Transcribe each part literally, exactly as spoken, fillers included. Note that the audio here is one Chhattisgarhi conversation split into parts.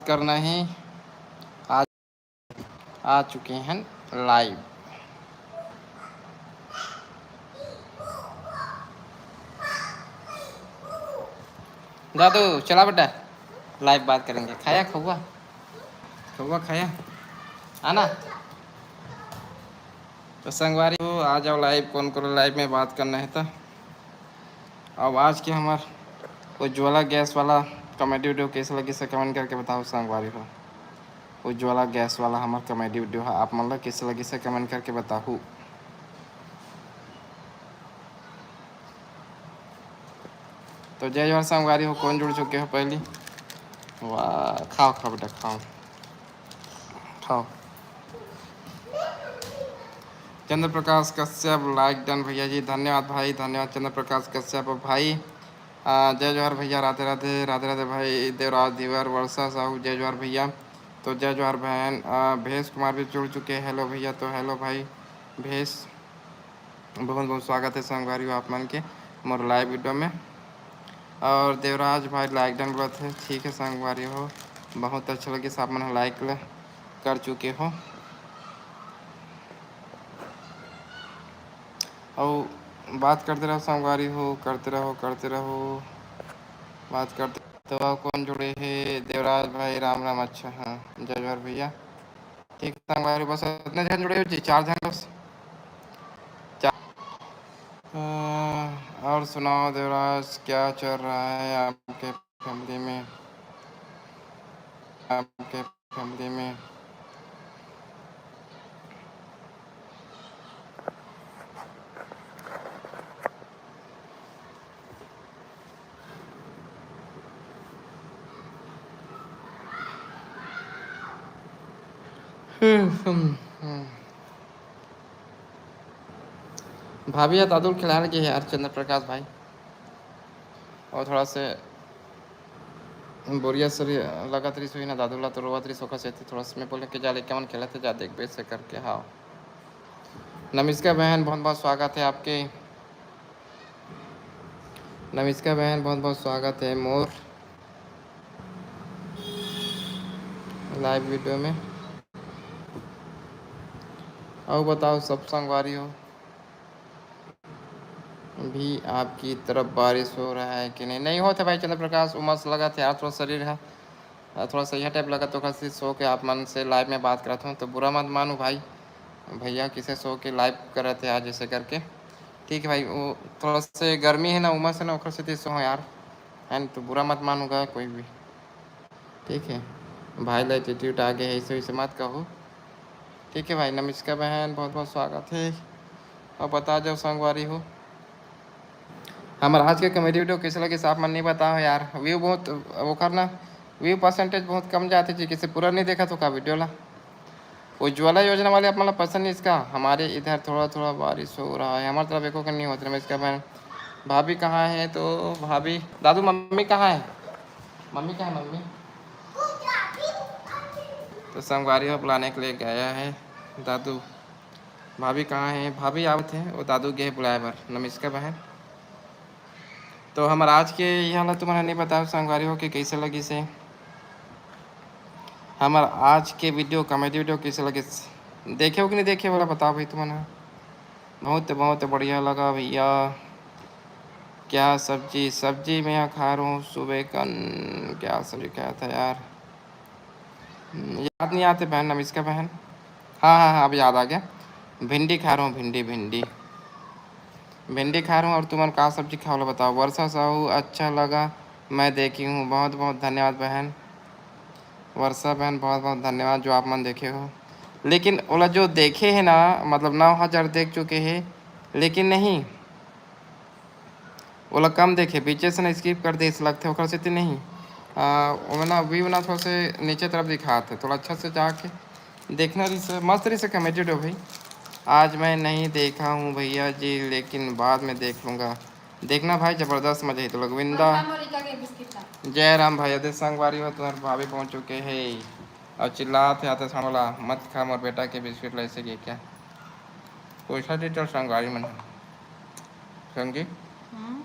करना है। आज आ चुके हैं लाइव। दादू, चला बेटा, लाइव बात करेंगे। खाया खौआ? खौआ खाया? आना। तो संगवारी हो, आ जाओ लाइव, कौन कौन लाइव में बात करना है तो। अब आज के हमार उज्ज्वला गैस वाला कॉमेडी वीडियो कैसे लगी से कमेंट करके बताओ संगवारी हो। उज्ज्वला गैस वाला हमार कॉमेडी वीडियो है, आप मन ला कैसे लगी से कमेंट करके बताहू। तो जय जोहार संगवारी हो, कौन जुड़ चुके हो पहली? वाह, खाओ खाओ बेटा, खाओ खाओ। चंद्र प्रकाश कश्यप, लाइक डन भैया जी, धन्यवाद भाई, धन्यवाद चंद्र प्रकाश कश्यप भाई। आ, जय जोहार भैया, राधे राधे, राधे राधे भाई देवराज धीवर, वर्षा साहू, जय जोहार भैया। तो जय जोहार बहन। आ, भेष कुमार भी जुड़ चुके हैं, हेलो भैया। तो हेलो भाई भेष, बहुत बहुत स्वागत है संगवारी हो आप मन के मोर लाइव वीडियो में। और देवराज भाई लाइक डन बोलत है, ठीक है संगवारी हो, बहुत अच्छा लगे आप मन लाइक कर चुके हो। और बात करते रहो संगवारी हो, करते रहो, करते रहो, बात करते। तो कौन जुड़े है? देवराज भाई, राम राम। अच्छा, हाँ, जय जोहार भैया। ठीक संगवारी, बस इतने जन जुड़े हो जी, चार जन बस। चार। अ, और सुनाओ देवराज, क्या चल रहा है आपके फैमिली में, आपके फैमिली में? हम्म, हम्म, हम्म। भाभी या दादू खिलाने के यार चंद्र प्रकाश भाई, और थोड़ा से बोरिया सरी लगत रही सोई ना दादू ला, तो रोवत रही सोखा से थोड़ा से मैं बोले कि जा लइका मन खेलत हे, जा देखबे से करके। हाँ, नमिष्का बहन, बहुत बहुत स्वागत है आपके। नमिष्का बहन, बहुत बहुत स्वागत है मोर लाइव वीडियो में। और बताओ सब संगवारी हो भी आपकी तरफ बारिश हो रहा है कि नहीं? नहीं होत हे भाई चंद्र प्रकाश, उमस लगत हे यार, थोड़ा शरीर है, थोड़ा सही टाइप लगत, तो ओकर से सो के आप मन से लाइव में बात करत हूँ, तो बुरा मत मानू भाई, भैया किसे सो के लाइव करत हे आज ऐसे करके। ठीक है भाई, वो थोड़ा से गर्मी है ना, उमस है ना, ओकर से सो हो यार, है ना, तो बुरा मत मानूगा कोई भी। ठीक है भाई, ला एटीट्यूड आ गया है, ऐसे वैसे मत कहो। ठीक है भाई, नमिष्का बहन, बहुत बहुत स्वागत है। अब बता जाओ संगवारी हो, हमर आज के कॉमेडी वीडियो कैसे लगे, आप मन नहीं बताओ यार। व्यू बहुत, ओकर ना व्यू परसेंटेज बहुत कम जाते जी, किसे पूरा नहीं देखा तो का वीडियो ला। उज्ज्वला योजना वाले आप मन ला पसंद नहीं इसका? हमारे इधर थोड़ा थोड़ा बारिश हो रहा है, हमारे तरफ एको कन नहीं होता। नमिष्का बहन, भाभी कहाँ है? तो भाभी, दादू, मम्मी कहाँ है? मम्मी कहाँ है, मम्मी? तो संगवारी हो बुलाने के लिए गया है दादू। भाभी कहाँ है? भाभी आवत है, वो दादू गे बुलाए बर। नमिष्का बहन, तो हमर आज के यहाँ ला तुमन नहीं बताओ संगवारी हो कि कैसे लगिस हे हमर आज के वीडियो, कॉमेडी वीडियो कैसे लगिस? देखे हो कि नहीं देखे, वाला बताओ भाई तुमन ह। बहुत बहुत बढ़िया लगा भैया। क्या सब्जी? सब्जी मैं यहाँ खा रहा हूँ सुबह कन, क्या सब्जी खाया था यार, हम्म, याद नहीं आते बहन, नमिष्का बहन। हाँ हाँ हाँ, अब याद आ गया। भिंडी खा रहा हूँ, भिंडी, भिंडी, भिंडी खा रहा हूँ। और तुमन का सब्जी खावला बताओ? वर्षा साहू, अच्छा लगा, मैं देखी हूँ। बहुत बहुत धन्यवाद बहन, वर्षा बहन, बहुत बहुत धन्यवाद जो आप मन देखे हो। लेकिन ओला जो देखे है ना, मतलब नौ हज़ार देख चुके हैं, लेकिन नहीं, ओला कम देखे, बीचे से ना स्किप कर दे, ऐसे लगथे ओकर सेती नहीं। आ, ओमे ना व्यू ना थोड़ा से नीचे तरफ दिखात है, थोड़ा अच्छा से जाके देखना रही से, मस्त रही से कॉमेडी हो भाई। आज मैं नहीं देखा हूँ भैया जी, लेकिन बाद में देख लूँगा। देखना भाई, जबरदस्त मजा ही तो लग विंदा। जय राम भाई, अदे संगवारी हो, तुम्हारे भाभी पहुँच चुके हैं और चिल्लात है आते सामला, मत खा मोर बेटा के बिस्किट ला, ऐसे के क्या? पैसा दे चल संगवारी मन। संगी? हम्म।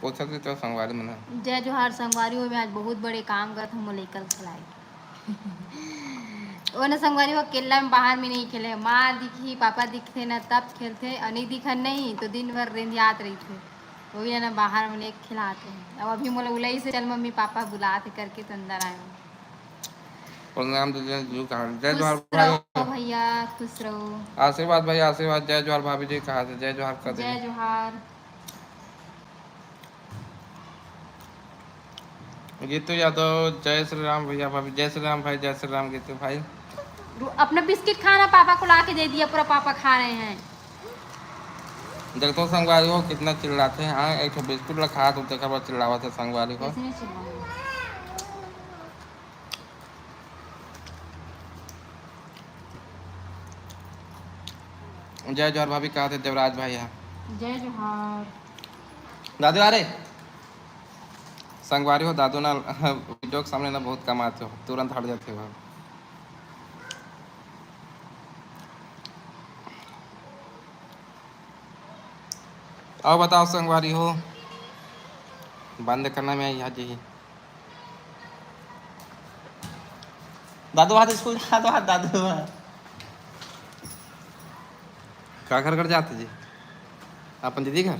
पूछत रही तो संगवारी मन ह। जय जोहार संगवारी हो, मैं आज बहुत बड़े काम करत हूँ, मोला लइका ल खिलाए। ओ न संगवारी हो, अकेल्ला में बाहर में नहीं खेले। माँ दिखही, पापा दिखथे न तब खेलथे, अउ नहीं दिखन नहीं तो दिन भर रेंधियात रहिथे। वो भी ना बाहर में नहीं खिलाते हैं। अब अभी मोला उलई से चल मम्मी पापा बुलात हे करके तो अंदर आए हूँ। प्रणाम दीदी, जय जोहार। जय जोहार खुश भाई। रहो भैया, खुश रहो। आशीर्वाद भाई, आशीर्वाद। जय जोहार भाभी जी, कहा थे जय जोहार कर दीजिए। जय जोहार। गीतू यादव, जय श्री राम भैया भाभी। जय श्री राम भाई, जय श्री राम गीतू भाई। रू-, अपना बिस्किट खाना पापा को ला के दे दिया, पूरा पापा खा रहे हैं। देखो संगवारी हो कितना चिल्लाते हैं। हाँ, एक ठो बिस्कुट ला खा तो देखा बड़ा चिल्लावत है संगवारी हो। कैसे नहीं चिल्लाऊंगी? जय जोहार भाभी, कहा थे देवराज भाई है। जय जोहार। दादू आ रे। संगवारी हो, दादू ना वीडियो के सामने ना बहुत कम आते हो, तुरंत हट जाते हो। और बताओ संगवारी हो, बंद करना में आई जी। दादू हाथ स्कूल जा, दादू हाथ, दादू हाथ। का घर कर जाते जी? अपन दीदी घर।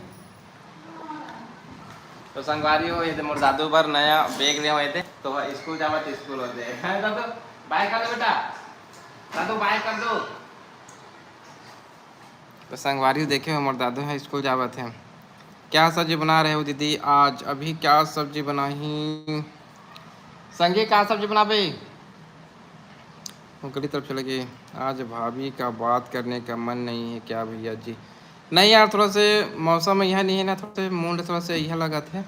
तो संगवारी हो, ये दे मोर दादू बर नया बैग ले होए थे, तो स्कूल जावा तो स्कूल होते हैं। दादू, बाय कर दो बेटा, दादू बाय कर दो। तो संगवारी हो, देखे हो, मोर दादू है स्कूल जावत है। क्या सब्जी बना रहे हो दीदी आज? अभी क्या सब्जी बनाही? संगे का सब्जी बनाबे? वो गली तरफ चले गए। आज भाभी का बात करने का मन नहीं है क्या भैया जी? नहीं यार, थोड़ा से मौसम यह नहीं है ना, थोड़ा से मूड थोड़ा से यह लगा थे,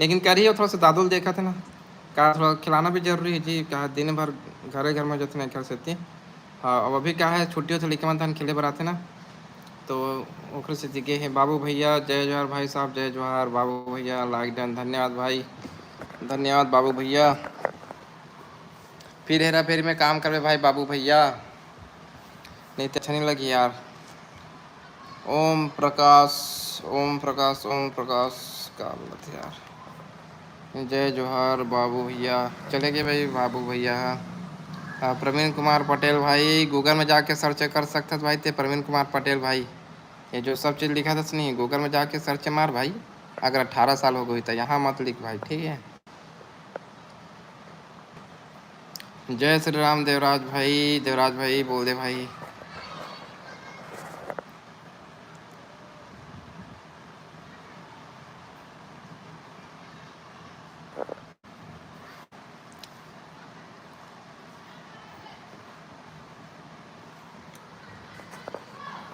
लेकिन करिए थोड़ा सा दादू ल देखा थे ना, का थोड़ा खिलाना भी जरूरी है जी। का दिन भर घरे घर में जो थे ना, घर से थी। हाँ, अब अभी का है, छुट्टी होते लइका मन तहन खेले बर आथे ना, तो ओखरे सेती गे हे। बाबू भैया जय जोहार भाई साहब, जय जोहार बाबू भैया, लाइक डन, धन्यवाद भाई, धन्यवाद बाबू भैया। फिर हेरा फेरी में काम करबे भाई बाबू भैया, नहीं तो अच्छा नहीं लगी यार। ओम प्रकाश, ओम प्रकाश, ओम प्रकाश, का बोलत हे यार? जय जोहार बाबू भैया। चले गए भाई बाबू भैया ह। हाँ, प्रवीण कुमार पटेल भाई, Google में जाके सर्च कर सकत भाई ते, प्रवीण कुमार पटेल भाई। ये जो सब चीज़ लिखा था नहीं, Google में जाके सर्च मार भाई, अगर अठारह साल हो गई तो यहाँ मत लिख भाई, ठीक है। जय श्री राम देवराज भाई, देवराज भाई बोल दे भाई।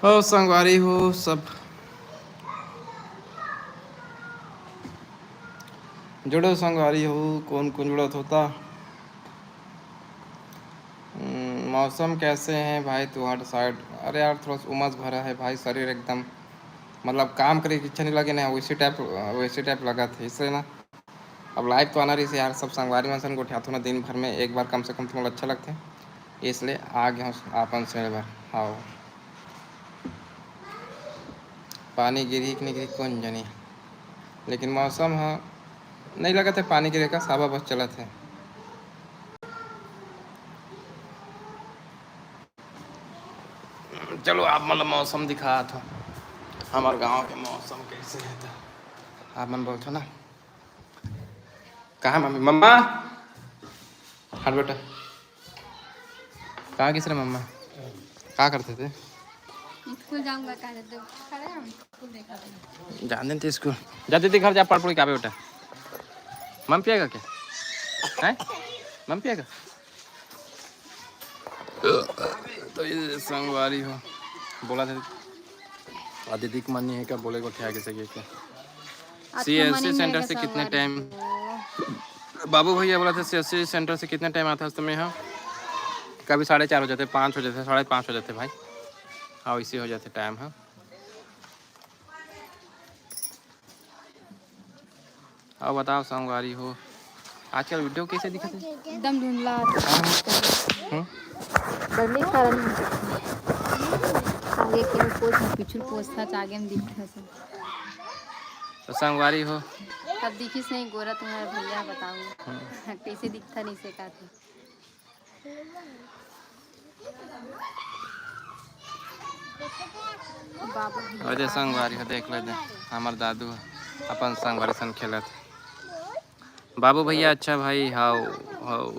ओ संगवारी हो सब, जुड़ो संगवारी हो, कौन कौन जुड़त होता। हम्म, मौसम कैसे है भाई तुम्हारे साइड? अरे यार, थोड़ा सा उमस भरा है भाई, शरीर एकदम, मतलब, काम करे की इच्छा नहीं लगे ना, वैसे टाइप, वैसे टाइप लगा था, इसलिए ना अब लाइव तो आना रही यार, सब संगवारी मन सन गोठियाथो ना दिन भर में एक बार कम से कम, तो मोला अच्छा लगथे, इसलिए आ गया हूँ आपन से मिले बर। हाँ, पानी गिरही कि नहीं गिरही कौन जानी, लेकिन मौसम ह नहीं लगत है पानी गिरे का, साबा बस चलत है। चलो आप मन ल मौसम दिखात हो, हमार गांव के मौसम कैसे है तो आप मन बोलथो ना। कहाँ मम्मी? मम्मा, हट बेटा। कहाँ गिस रे मम्मा? का करते थे? स्कूल जाऊंगा, कह देते खड़े हैं, स्कूल देखा थे। जान देते स्कूल। जा दीदी घर जा, पढ़ पढ़ के आबे बेटा। मम पिएगा क्या? हैं? मम पिएगा? तो ये संगवारी हो, बोला था, आ दीदी के मन नहीं है क्या, बोले गोठिया के सही है क्या? सीएससी सेंटर से कितने टाइम, बाबू भैया बोला था, सीएससी सेंटर से कितने टाइम आता है तुम्हें यहाँ? कभी साढ़े चार हो जाते, पाँच हो जाते, साढ़े पाँच हो जाते भाई। हाँ, इसी हो जाते टाइम, हाँ। अब बताओ संगवारी हो, आजकल वीडियो कैसे दिखत हे? एकदम धुंधला आता है। हम्म? गर्मी के कारण हम आगे के में पोछ, पीछू पोछता, आगे में दिखता सब। तो संगवारी हो, अब दिखिस नहीं गोरा तुम्हारा भैया, बताओ। हम्म। कैसे दिखता नहीं से का थे। बाबू भी अरे संगवारी हो, देख ले दे, हमर दादू अपन संगवारी सन खेलत। बाबू भैया, अच्छा भाई, हाउ, हाउ।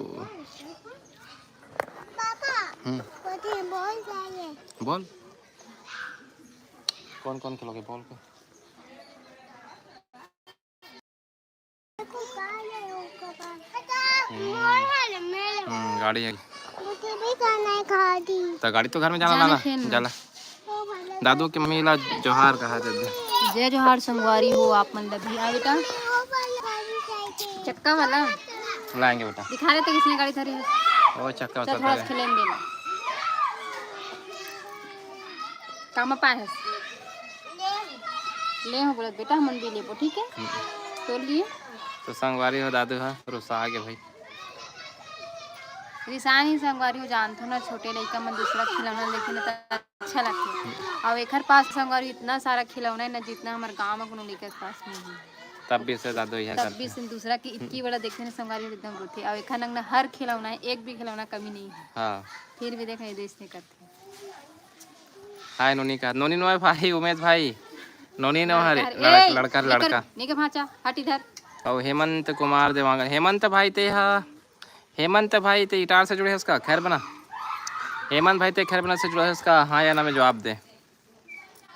हम्म। बोल। कौन कौन खेलोगे, बोल के। हम्म, गाड़ी है। तो गाड़ी तो घर में जाना जाना लाना। खेलना। जाला। दादू के मम्मी ला जोहार कहा दे दे। जय जोहार संगवारी हो, आप मन ला भी। आ बेटा, चक्का वाला लाएंगे बेटा। दिखा रहे थे किसने गाड़ी धरी है। वो चक्का चल, उतर थोड़ा है। खेलेंगे ना। काम पाए है। ले हो बोलत बेटा, हमन भी लेबो, ठीक है? हम्म। तो लिए। तो संगवारी हो, दादू हा रुसा आगे भाई। रिसानी संगवारी हो, जानथो ना, छोटे लइका मन दूसरा खिलौना लेके ना त अच्छा लगथे। अउ एखर पास संगवारी इतना सारा खिलौना है ना, जितना हमर गांव में कोनो लइका के पास नहीं है। तब भी से दादू यह तब करथे। भी से दूसरा की इतनी बड़ा देखथे ना संगवारी हो, एकदम रोथे। अउ एखर नंग ना हर खिलौना है, एक भी खिलौना कमी नहीं है। हाँ। फिर भी देख, ये देश नहीं करथे। हाय नोनी का, नोनी नोय भाई, उमेश भाई, नोनी नो हरे, लड़का, लड़का, लड़का। नहीं के भांचा, हट इधर। अउ हेमंत कुमार देवांगन, हेमंत भाई ते हा, हेमंत भाई ते इटार से जुड़े हस का, खैर बना। हेमंत भाई ते खैर बना से जुड़े हस का, हाँ या ना में जवाब दे।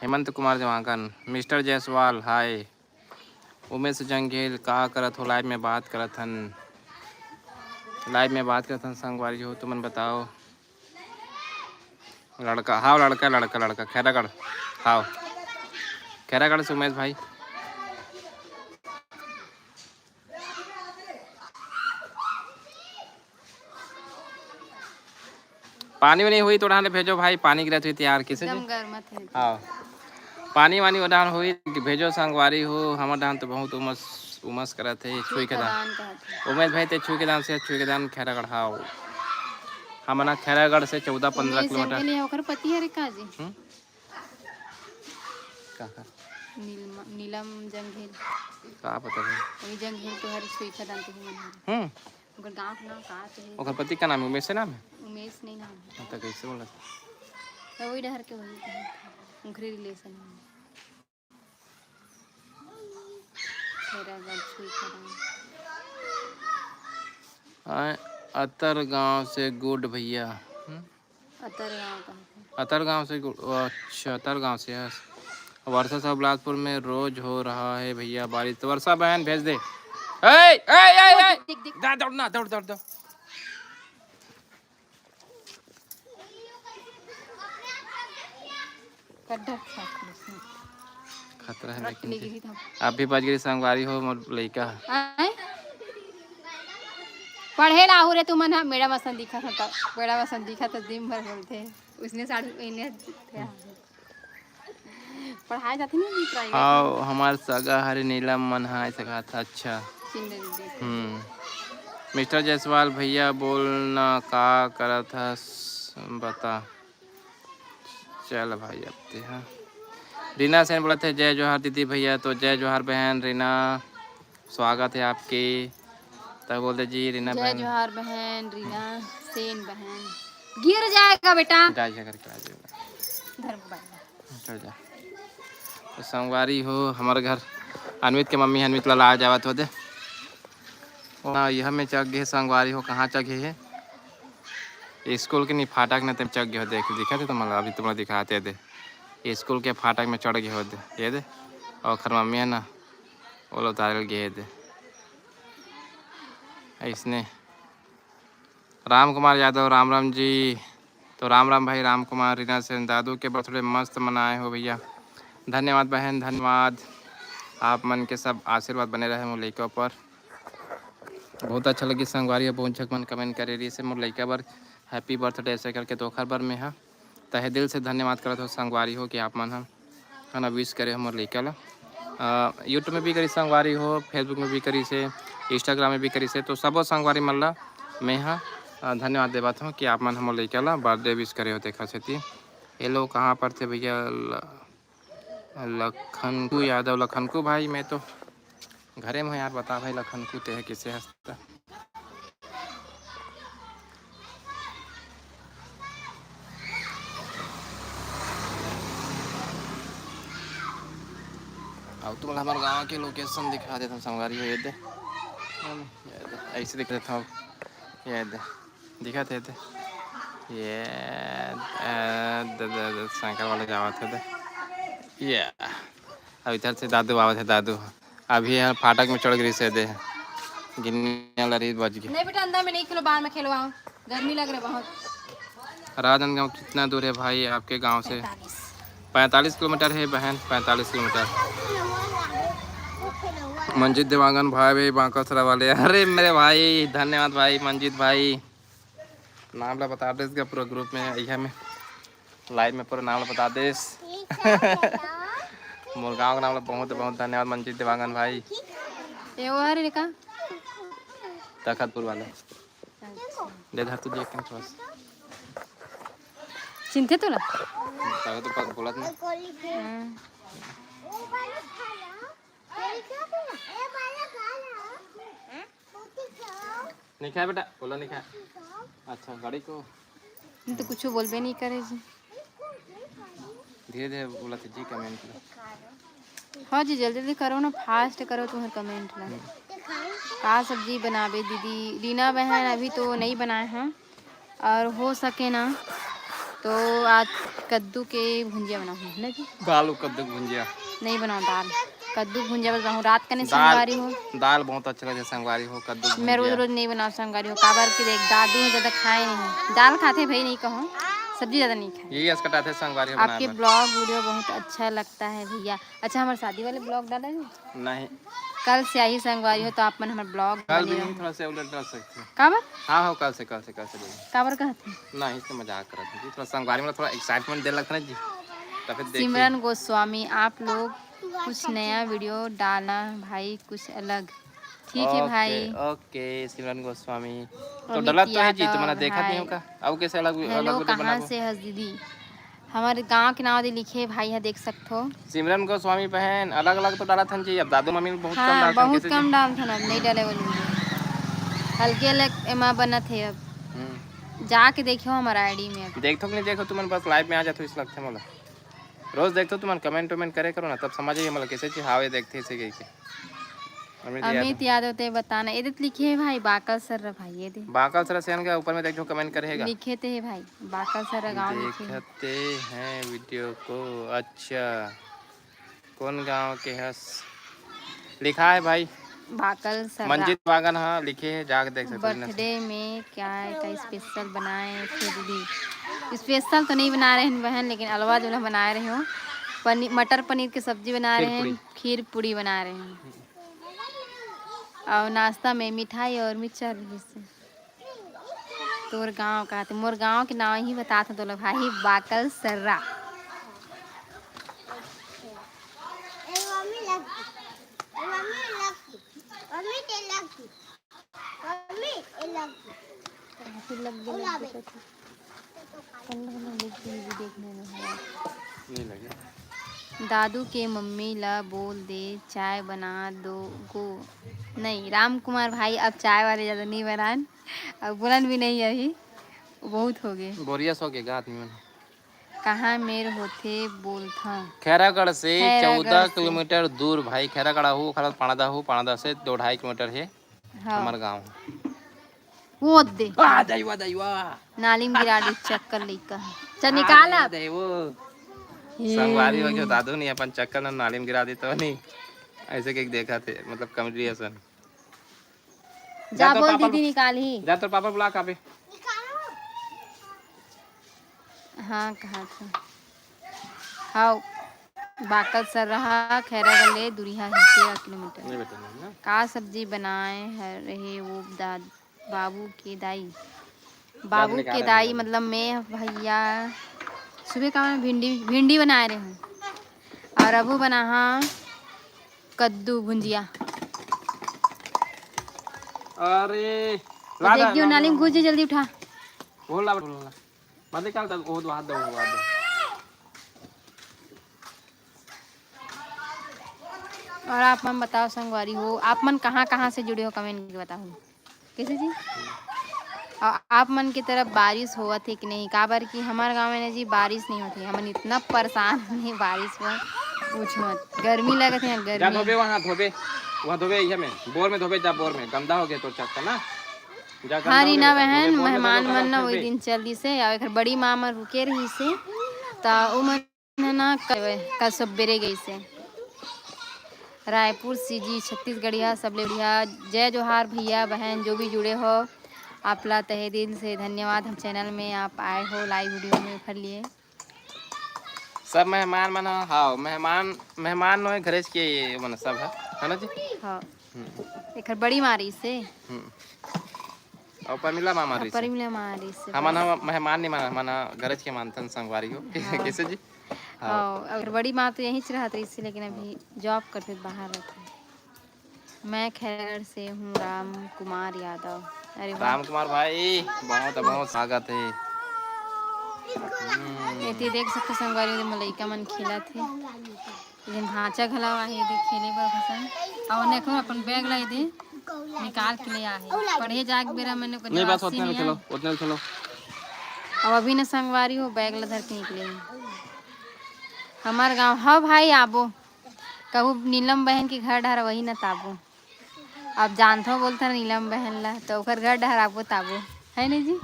हेमंत कुमार देवांगन, मिस्टर जायसवाल, हाय। उमेश जंघेल, का करत हो? लाइव में बात करत हन, लाइव में बात करत हन संगवारी हो, तुमन बताओ। लड़का, हाव लड़का, लड़का, लड़का, खैरागढ़, हाव खैरागढ़ से उमेश भाई। पानी वानी होई तो डहान ले भेजो भाई, पानी गिरत होई त यार किसे एकदम जी? गरमत है। हाँ, पानी वानी ओ डहान होई कि भेजो संगवारी हो, हमर डहान तो बहुत उमस, उमस करत है, छुई के दान। छुई के दान कहत है। उमेश भाई ते छुई के दान से, छुई के दान खैरागढ़, हाँ। हमन खैरागढ़ से चौदह पंद्रह उमेश किलोमीटर। जंगल या ओकर पति हरे का जी? हम्म? का, का? नीलम, नीलम जंघेल। का पता है? वही जंघेल तो हर छुई के दान तो ही मन हरे। हम्म। ओकर गाँव के नाम का तो है? ओकर पति का नाम है? उमेश से नाम है? उमेश नहीं नाम है। हाँ, तो कैसे बोला? तो वही डहर के वही कहे थे। उनकरे रिलेशन में। खैरागढ़ छुई खराब। आय, अतर गांव से गुड भैया। हम्म? अतर गांव का है। अतर गांव से गुड, ओ, अच्छा, अतर गांव से, यस। वर्षा सब बिलासपुर में रोज हो रहा है भैया बारिश। तो वर्षा बहन भेज दे। ए, ए, ए, ए! दिख, दिख। दा-, दौड़ ना, दौड़, दौड़, दौड़। गड्ढा के साथ में उसमें। खतरा है रख लेकिन ले फिर। गई थी। आप भी बच गई संगवारी हो, मोर लइका ह। आय? पढ़े ला आहू रे तुमन ह, मेरा मसन दिखा था, मेरा मसन दिखा था, दिन भर बोलते हैं। उसने साड़ी पहने थे। पढ़ाए जाथे नहीं, प्राइवेट हाँ, में। हमार सगा हरे नीलम मन ह, ऐसे कहा था। अच्छा। चिंदे दीदी। हम्म। मिस्टर जायसवाल भैया, बोल ना, का करत हस, बता। चल भाई, अब ते हा। रीना सेन बोलत हे, "जय जोहार दीदी भैया।" तो जय जोहार बहन रीना, स्वागत है आपके। तब बोल दे जी रीना जय बहन। जोहार बहन रीना सेन बहन। गिर जाएगा बेटा। जा, जा करके आ जाएगा। धर मोबाइल। चल जा। तो संगवारी हो, हमर घर अनमित के मम्मी अनमित ला लाए जावत होते। ओना यह में चघ गे हे संगवारी हो, कहाँ चघे हे? स्कूल के नी फाटक ने तेम चघ गे हो, देख, दिखत हे तुमन ला, अभी तुमन ला दिखाते दे। स्कूल के फाटक में चढ़ गे हो दे, ये दे। अउ ओखर मम्मी हे ना, ओला उतारे ल गे हे दे। अइसने राम कुमार यादव, राम राम जी। तो राम राम भाई राम कुमार, रीना सेन, दादू के बर्थडे मस्त मनाए हो भैया। धन्यवाद बहन, धन्यवाद। आप मन के सब आशीर्वाद बने रहे मोर लइका ऊपर। बहुत अच्छा लगी संगवारी, बहुत झक मन कमेंट करे रही से मोर लइका बर हैप्पी बर्थडे ऐसे करके, तो ओखर बर में हा तहे दिल से धन्यवाद करत हो संगवारी हो कि आप मन ह, है ना, विश करे हो मोर लइका ला। अ, YouTube में भी करी संगवारी हो, Facebook में भी करी से, Instagram में भी करी से, तो सबो संगवारी मन ला मैं ह, अ, धन्यवाद देवत हूँ कि आप मन ह मोर लइका ला बर्थडे विश करे हो। देखा सेती ये लोग कहाँ पर थे भैया, ल-, लखनकू यादव, लखनकू भाई, मैं तो घरे में हूँ यार, बता भाई लखनकू ते है किसे हंसता। तुमन हमर गांव के लोकेशन दिखा देथन संगवारी हो, ये दे, ये दे, ऐसे दिखा देथन, ये दे, दिखत हे, ये दे, ये, ए, दे, दे, दे, साइकिल वाला जावत हे दे, ये, अब इधर से दादू आवत हे, दादू अभी यहाँ फाटक में चढ़ गिरी से दे, गिनिया लरी बज गई। नहीं बेटा, अंदर में नहीं खेलो, बाहर में खेलो, आओ, गर्मी लग रहा है बहुत। राजनांदगांव कितना दूर है भाई आपके गांव से? पैंतालीस। पैंतालीस किलोमीटर है बहन, पैंतालीस किलोमीटर। मंजीत देवांगन भाई भी बांकासरा वाले, अरे मेरे भाई, धन्यवाद भाई मंजीत भाई। नाम ला बता दे इसका पूरा ग्रुप में, यही में लाइव में पूरा नाम ला बता दे। मोर गांव के नाम ला बहुत बहुत धन्यवाद मंजीत देवांगन भाई। ये वो हरे का? तखतपुर वाले। दे धर तू देख के थोड़ा सा। चिंते तो ना। तबे तो पग बोलत ना। हाँ। नहीं खाया बेटा, बोला नहीं खाया। अच्छा, गाड़ी को। नहीं तो कुछ बोलबे नहीं करे जी। धीरे धीरे बोला थे जी कमेंट ला। हाँ जी, जल्दी जल्दी करो ना, फास्ट करो तुम्हारे कमेंट ला। का सब्जी बनाबे दीदी? रीना बहन अभी तो नहीं बनाए हैं, और हो सके ना तो आज कद्दू के भुंजिया बनाऊँ ना जी। दाल और कद्दू की भुंजिया। नहीं बनाओ दाल, कद्दू भुंजिया बस बनाऊँ रात कने दाल, संगवारी हो। दाल बहुत अच्छा लगता है संगवारी हो, कद्दू की मैं रोज भुंजिया। रोज नहीं बनाओ संगवारी हो, काबर कि देख दादू ज़्यादा खाए नहीं, दाल खाते भाई नहीं कहो, सब्जी ज़्यादा नहीं खाए। यही असकटाते संगवारी हो बनाए आपके बर। ब्लॉग वीडियो बहुत अच्छा लगता है भैया। अच्छा, हमारे शादी वाले ब्लॉग डाला है? नहीं। कल से आई संगवारी हो तो आप मन हमारे ब्लॉग कल बने भी रहो। नहीं, थोड़ा सा उलट डाल सकते हैं। काबर? हाँ हो, कल से, कल से, कल से बोलिए। काबर कहत है? नहीं, इससे मजाक करत है जी, थोड़ा संगवारी में थोड़ा एक्साइटमेंट दे लगता है जी, तो फिर देखिए। सिमरन गोस्वामी, आप लोग कुछ नया वीडियो डालना भाई, कुछ अलग। ठीक है ओके, भाई। ओके सिमरन गोस्वामी, तो अमित डलत तो है जी, यादव, तुम्हारा देखा नहीं हाय। होगा। अब कैसे अलग, हेलो, अलग वीडियो कहाँ बनाबो? से हस दीदी? हमारे गांव के नाम दे लिखे भाई है, देख सकथो। सिमरन गोस्वामी बहन, अलग अलग तो डालत हन जी, अब दादू मम्मी बहुत कम हाँ, डालत हन, बहुत कैसे कम जी? डालत हन, अब नहीं डाले वाली वीडियो। हल्के अलग एमा बनत है अब। हम्म। जाके देखियो हमारा आईडी में अब। देखथो कि नहीं देखो, तुमन बस लाइव में आ जाथो, इस लगथे मोला। रोज देखथो तुमन, कमेंट वमेंट करे करो ना, तब समझ आइए मोला कैसे जी हावे देखथे से कह के। अमित यादव। अमित यादव ते बताना, एदे तो लिखे है भाई, बाकल सर्रा भाई, ये दे। बाकल सर्रा सेन के ऊपर में देखो, कमेंट करे है गा। लिखे ते है भाई, बाकल सर्रा गाँव लिखे। देखते हैं वीडियो को। अच्छा, कौन गांव के हस? लिखा है भाई। बाकल सर्रा। मंजीत वांगन, हाँ, लिखे है, जाके देख सकते हो। बर्थडे में क्या है, का स्पेशल बनाए थे दीदी? स्पेशल तो नहीं बना रहे हैं बहन, लेकिन अलवा जुलवा बनाए रहे हो। पनीर, मटर पनीर की सब्जी बना रहे हैं, खीर पूड़ी बना रहे हैं। और नाश्ता में मिठाई और मिक्सचर भी से। तोर गांव का, तो मोर गांव के नाम ही बतात हूँ तोला भाई, बाकल सर्रा। काफी लग गया लग गया था। कल हम लोग भी देखने में हवा। नहीं लगे। दादू के मम्मी ला बोल दे, चाय बना दो गो। नहीं, राम कुमार भाई, अब चाय वाले ज़्यादा नहीं बनान, अब बोलन भी नहीं अभी, बहुत हो गए। बोरियस हो गए गा आदमी मन। कहाँ मेर होथे बोलथा? खैरागढ़ से खैरागढ़ चौदह से। किलोमीटर दूर भाई, खैरागढ़ हो, खरत पाणदा हो, पाणदा से दो ढाई किलोमीटर है। हाँ। हमर गाँव। वो दे। आ, दैवा, दैवा। नाली में गिरा दे चक्कर लइका। चल निकाल आ, अब। दैवो। हे। संगवारी हो गयो, दादू नहीं अपन चक्कर ना नाली में गिरा देता नहीं। ऐसे के देखा थे, मतलब कॉमेडी असन। जा जा तोर बोल पापा दीदी बुला। निकाल ही। जा तोर पापा बुला काबे। हाँ, कहा था। हाउ, बाकल सर्रा खैरागढ़ ले दूरिहा है तेरह किलोमीटर। नहीं बेटा, नहीं ना। का सब्जी बनाए हर रहे वो दाद-, बाबू के दाई? बाबू के दाई मतलब मैं भैया, सुबह का मैं भिंडी, भिंडी बनाए रहे हूँ और अबू बनाहा कद्दू भुंजिया। अरे, तो ला देख दा, दियो, ला नाली दा, में घुस ला जा, दा। जल्दी उठा। बोल ला, बोल ला। मत निकाल, तब वो हाथ दो, वो हाथ दो। और आप मन बताओ संगवारी हो, आप मन कहाँ कहाँ से जुड़े हो, कमेंट करके बताओ। कैसे जी? और आप मन की तरफ बारिश होवत है कि नहीं? काबर कि हमारे गाँव में ना जी बारिश नहीं होती, हमन इतना परेशान हन बारिश में। पूछ मत, गर्मी लगत हे, जा गर्मी। धोबे, वहाँ धोबे, वहाँ धोबे, इहे में बोर में धोबे, जा बोर में, गंदा हो गया तोर चक्का ना। जा, गंदा हाँ हो गया रीना बेटा, बोर बहन, में धोबे, मेहमान धोबे, मन ना धोबे, वही धोबे। दिन चल दिसे, अउ एकर बड़ी माँ मन रुके रहिसे, त ओ मन ह ना क-, कल सबेरे गइसे। रायपुर सीजी छत्तीसगढ़िया, सबले बढ़िया। जय जोहार भैया बहन, जो भी जुड़े हो, आप ला तहे दिल से धन्यवाद। हम चैनल में आप आए हो लाइव वीडियो में ओखर लिए। सब मेहमान मन ह, हाँ, मेहमान, मेहमान नोहे, घरेच के ये मन सब है, है ना जी? हाँ, हम्म, एकर बड़ी माँ रहिसे। हम्म। और परमिला मामा रहिसे। परिमला माँ रहिसे। हमन ह मेहमान नहीं माना, हमन ह घरेच के मानथन संगवारी हो। कैसे जी? हाँ, अउ बड़ी माँ तो यहीं रहत रहिसे, लेकिन अभी जॉब करथे, बाहर रहथे। मैं खैरागढ़ से हूँ, राम कुमार यादव। अरे वाह। राम कुमार भाई, बहुत बहुत स्वागत है। एती देख सकते संगवारी, ओदे लइका मन खेलत हे, लेकिन भांचा घला आहे, एदे खेले बर पसंद। अउ ओने को अपन बैग ला एदे निकाल के ले आहे। पढ़े जाए के बेरा मैंने ओकर नहीं, बस जवाब उतने में नहीं खेलो, आए। उतने में खेलो। अब अभी न संगवारी हो, बैग ला धर के निकले हे। हमार गाँव ह भाई, आबो कहू नीलम बहन के घर डहर, वही न ताबो। अब जानथो बोलथन नीलम बहन ला, तो ओकर घर डहर आबो ताबो, है नहीं जी?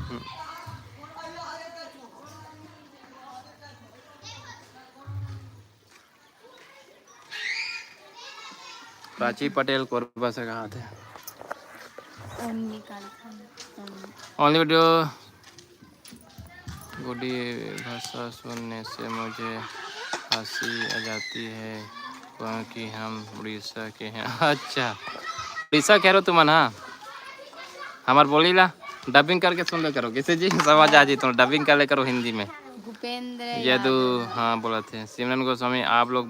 प्राची पटेल कोरबा से कहा थे। ओनली काली खाना। Only video. गुडी भाषा सुनने से मुझे हंसी आ जाती है, क्योंकि हम उड़ीसा के हैं। अच्छा, उड़ीसा कह रहे हो तुमन? हाँ, हमार बोली ला डबिंग करके सुन ले करो, कैसे जी? समझ आ जी तुम, डबिंग कर ले करो हिंदी में। भूपेंद्र यदु, हाँ, बोला थे सिमरन गोस्वामी, आप लोग